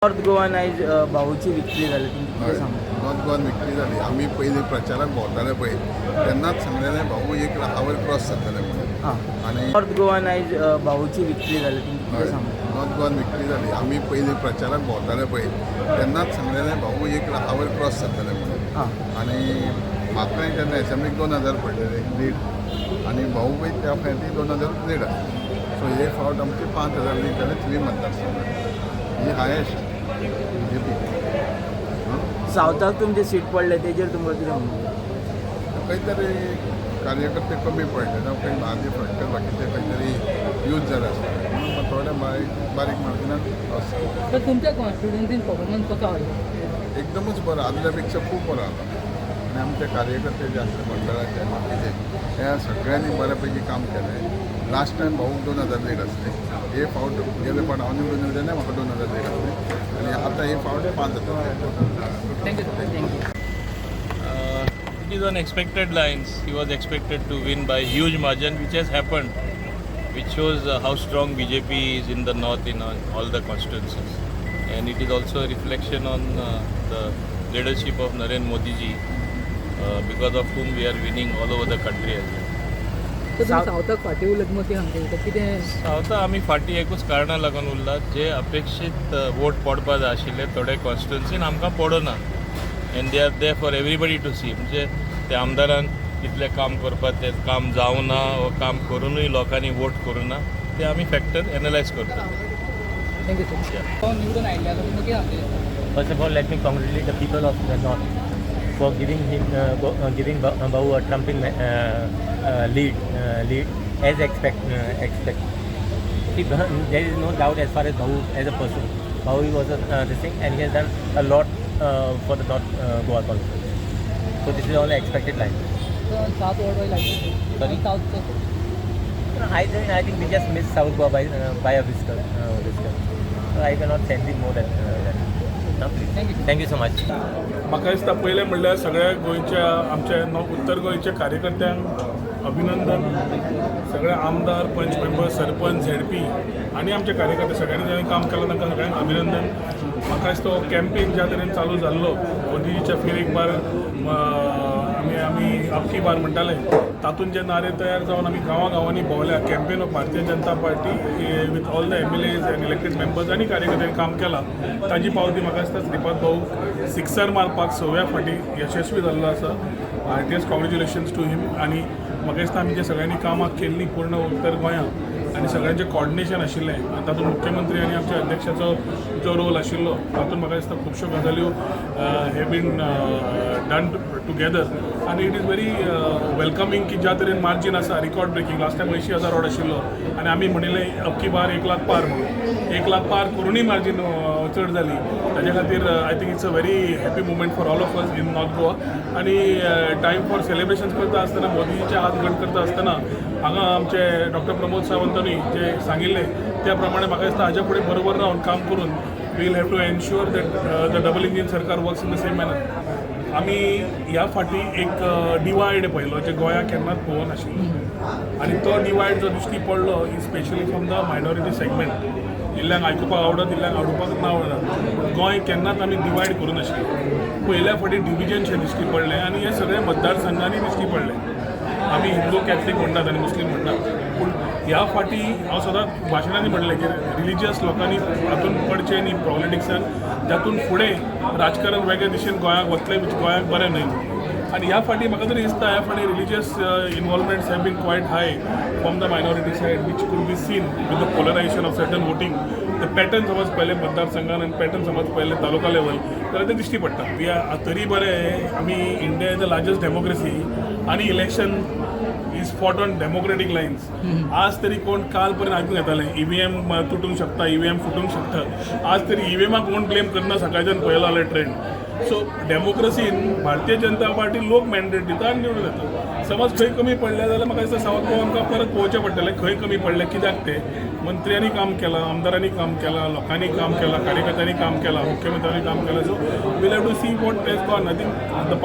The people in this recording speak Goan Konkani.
नॉर्थ गोवान आयज भाऊची विक्ट्री जाली, तुमकां हय. कितें सांगता? नॉर्थ गोवान विक्ट्री जाली. आमी पयलीं प्रचाराक भोंवताले पळय, तेन्नाच सांगलेलें भाऊ 1 लाखा वयर क्रॉस जातले म्हणून. आनी नॉर्थ गोवान आयज भाऊची विक्ट्री जाली, तुमकां हय. कितें सांगता? नॉर्थ गोवान विक्ट्री जाली. आमी पयलीं प्रचाराक भोंवताले पळय, तेन्नाच सांगलेलें भाऊ 1 लाखा वयर क्रॉस जातले म्हणून. आनी म्हाकाय तेन्ना एसेंब्लीक 2000 पडलेले लीड आनी भाऊ पळय त्या फावटी 2000 लीड आसली. सो हे फावट आमची 5000 लीड जाले थ्री मतदारसंघात. ही हायेस्ट बीजेपी. सावथाक तुमचे सीट पडले, तेजेर तुमकां कितें म्हणूं? खंय तरी कार्यकर्ते कमी पडले ना, खंय म्हाजे फॅक्टर, बाकीचे खंय तरी यूज जाले आसतले, म्हणून मग थोडे बारीक बारीक मार्जिनान लॉस जालो. तर तुमच्या कॉन्स्टिट्युएन्सीन परफॉर्मन्स कसो आसलो? एकदमच बरो, आदल्या पेक्षा खूब बरो आसा. आनी आमचे कार्यकर्ते जे आसले मंडळाचे, बाकीचे, त्या सगळ्यांनी बऱ्यापैकी काम केलें. लास्ट टायम भाऊक 2000 लीड आसले. हे फावट, गेले फावट हांव निवडून येयले तेन्ना म्हाका 2000 लीड आसले आनी आतां हे फावट 5000. Thank you sir. Thank you. It is on expected lines. He was expected to win by huge margin, which has happened, which shows how strong BJP is in the north in all the constituencies. And it is also a reflection on the leadership of Narendra Modi ji, because of whom we are winning all over the country as well. तर तुम्ही सावथाक फाटीं उरले, तुमकां कितें सांगता, कितें? सावथा आमी फाटीं एकूच कारणा लागून उरला, जे अपेक्षीत वोट पडपा जाय आशिल्ले थोडे कॉन्स्टिट्युन्सीन आमकां पडना and they are there for everybody to see. म्हणजे ते आमदारान कितलें काम करपाक, तें काम जावना वा काम करुनूय लोकांनी वोट करुना, ते आमी फॅक्टर एनलायज करता. Thank you sir. निवडून आयिल्ले आसा, तुमकां कितें सांगता? First of all, let me congratulate the people of the North for giving him, giving Bau a trumping lead as expect. See, there is no doubt as far as Bau as a person. Bau was a this thing and he has done a lot for the North Goa conference. So this is all expected line. तर सात वॉर्ड वायज लागले. Sorry? South. I think we just missed South Goa by a whisker. So I cannot say anything more than that. No? Thank you. Thank you so much. म्हाका दिसता, पयलें म्हणल्यार सगळ्या गोंयच्या, आमच्या उत्तर गोंयच्या कार्यकर्त्यांक अभिनंदन. सगळे आमदार, पंच मेंबर, सरपंच, झेडपी आनी आमचे कार्यकर्ते, सगळ्यांनी ज्यांनी काम केलां तांकां सगळ्यांक अभिनंदन. म्हाका दिसता, हो कॅम्पेन ज्या तरेन चालू जाल्लो, मोदीजीच्या फिर एक बार, आमी अबकी बार म्हणटाले, तातूंत जे नारे तयार जावन आमी गांवां गांवांनी भोंवल्या, campaign of Bharatiya Janata Party with all the MLAs and elected members आनी कार्यकर्त्यांनी काम केलां, ताजी पावती म्हाका दिसता श्रीपाद भाऊ सिक्सर मारपाक सव्या फावटी यशस्वी जाल्लो आसा. Heartiest congratulations to him. आनी म्हाका दिसता, आमी जे सगळ्यांनी कामां केल्लीं पूर्ण उत्तर गोंयांत आनी सगळ्यांचें कॉर्डिनेशन आशिल्लें आनी तातूंत मुख्यमंत्री आनी आमच्या अध्यक्षाचो जो रोल आशिल्लो, तातूंत म्हाका दिसता खुबश्यो गजाल्यो have been done together आनी it is very welcoming की ज्या तरेन मार्जीन आसा, record breaking. Last time 80,000 vote आशिल्लो आनी आमी म्हणिल्लें अबकी बार 1 लाख पार म्हणून. 1 लाख पार करुनूय मार्जीन चड जाली. ताजे खातीर I think it's a very happy moment for all of us in North Goa. आनी टायम फॉर सेलिब्रेशन्स करता आसतना, मोदीजीचे हात घट करता आसतना, हांगा आमचे डॉक्टर प्रमोद सावंतांनी जे सांगिल्लें त्या प्रमाणे म्हाका दिसता हाज्या फुडें बरोबर रावन काम करून we'll have to ensure that the double engine सरकार works in the same manner. आमी ह्या फाटी एक डिवायड पळयलो जे गोंयाक केन्नाच पळोवंक नाशिल्लो आनी तो डिवायड जो दिश्टी पडलो is specially from the minority segment. इल्ल्यांक आयकुपाक आवडत, इल्ल्यांक आवडपाक ना आवडना, पूण गोंय केन्नाच आमी डिवायड करूं नाशिल्लें. पयल्या फावटी डिविजन शें दिश्टी पडलें आनी हे सगळे मतदारसंघांनी दिश्टी पडलें. आमी हिंदू, कॅथलीक म्हणटात आनी मुस्लीम म्हणटात, पूण ह्या फाटी हांव सदांच भाशणांनी म्हणलें की रिलिजियस लोकांनी हातून पडचें न्ही पॉलिटिक्सान, जातून फुडें राजकारण वेगळे दिशेन गोंयाक वतलें, which गोंयाक बरें न्हय म्हणून. आनी ह्या फाटी म्हाका तरी दिसता, ह्या फाटी religious involvements have been quite high from the minority side, which could be seen with the polarization of certain voting. The pattern समज पळयलें मतदारसंघान आनी पॅटर्न समज पळयलें तालुका लेवल जाल्यार ते दिश्टी पडटा. We are तरी बरें, आमी India is the largest democracy आनी election is fought on democratic lines. आज तरी कोण, काल पर्यंत आयकूंक येतालें ईव्हीएम तुटूंक शकता, ईव्हीएम फुटूंक शकता. आज तरी ईव्हीएमाक कोण ब्लेम करना, सकाळच्यान पळयलो जाल्यार trend. So डेमोक्रेसीन Bharatiya Janata party लोक मॅन्डेट दिता आनी निवडून येता. समज खंय कमी पडले जाल्यार म्हाका दिसता सावथ गोवा आमकां परत पळोवचें पडटलें, खंय कमी पडलें, कित्याक तें. मंत्र्यांनी काम केलां, आमदारांनी काम केलां, लोकांनी काम केलां, कार्यकर्त्यांनी काम केलां, मुख्यमंत्र्यांनी काम केलां. So we'll have to see what has gone. I think the